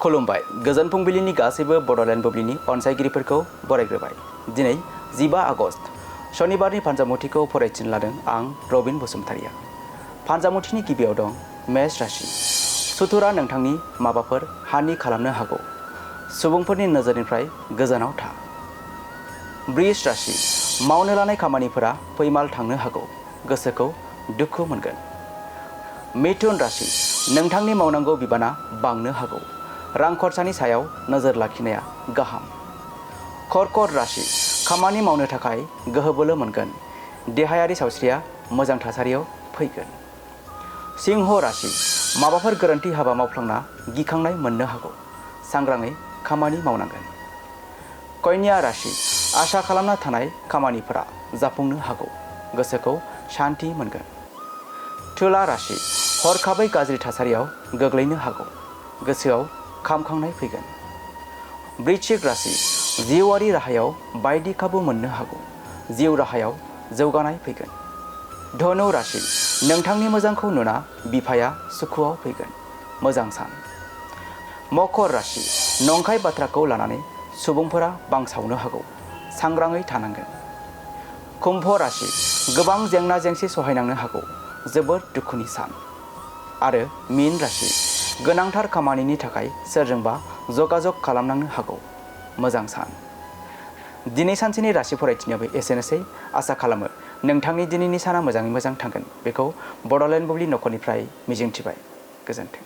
खुलुमबाय गोजोन फुंबिलिनि गासैबो बड'लेण्ड बुब्लिनि अनसायगिरिफोरखौ बरायग्रोबाय। दिनै 15 आगस्ट शनिबारनि फानजामुथिखौ फरायथिनो लादों आं रबिन बसुमतारिया। फानजामुथिनि गिबियाव दं मेष राशि। सुथुरा नोंथांनि माबाफोर हानि खालामनो हागौ। सुबुंफोरनि नोजोरनिफ्राय गोजानाव था। वृष राशि। मावनो लानाय खामानिफोरा फैमाल थांनो हागौ। गोसोखौ दुखु मोनगोन। मिथुन राशि। नोंथांनि मावनांगौ बिबाना बांनो हागौ। रां खरसानि सायाव नोजोर लाखिनाया गाहाम। कर्कट राशि। खामानि मावनो थाखाय गोहो बोलो मोनगोन। देहायारि सावस्रिया मोजां थासारियाव फैगोन। सिंह राशि। माबाफोर गोरोन्थि हाबा मावफ्लांना गिखांनाय मोननो हागौ। सांग्राङै खामानि मावनांगोन। कन्या राशि। आसा खालामना थानाय खामानिफोरा जाफुंनो हागौ। गोसोखौ शान्ति मोनगोन। तुला राशि। हरखाबै गाज्रि थासारियाव गोग्लैनो हागौ। गोसोआव खामखांनाय फैगोन। वृश्चिक राशि। जिउआरि राहायाव बायदि खाबु मोननो हागौ। जिउ राहायाव जौगानाय फैगोन। धनु राशि। नोंथांनि मोजांखौ नुना बिफाया सुखुआव फैगोन। मोजां सान। मकर राशि। नंखाय बाथ्राखौ लानानै सुबुंफोरा बांसावनो हागौ। सांग्राङै थानांगोन। कुम्भ राशि। गोबां जेंना जेंसि सहायनांनो हागौ। जोबोद दुखुनि सान। आरो मीन राशि। गोनांथार खामानिनि थाखाय सोरजोंबा जगाजग खालामनांनो हागौ। मोजां सान। दिनै सानसेनि राशि फरायथिनायावबो एसेनोसै। आसा खालामो नोंथांनि दिनैनि साना मोजाङै मोजां थांगोन। बेखौ बड'लेण्ड बुब्लि नखरनिफ्राय मिजिंथिबाय। गोजोन्थों।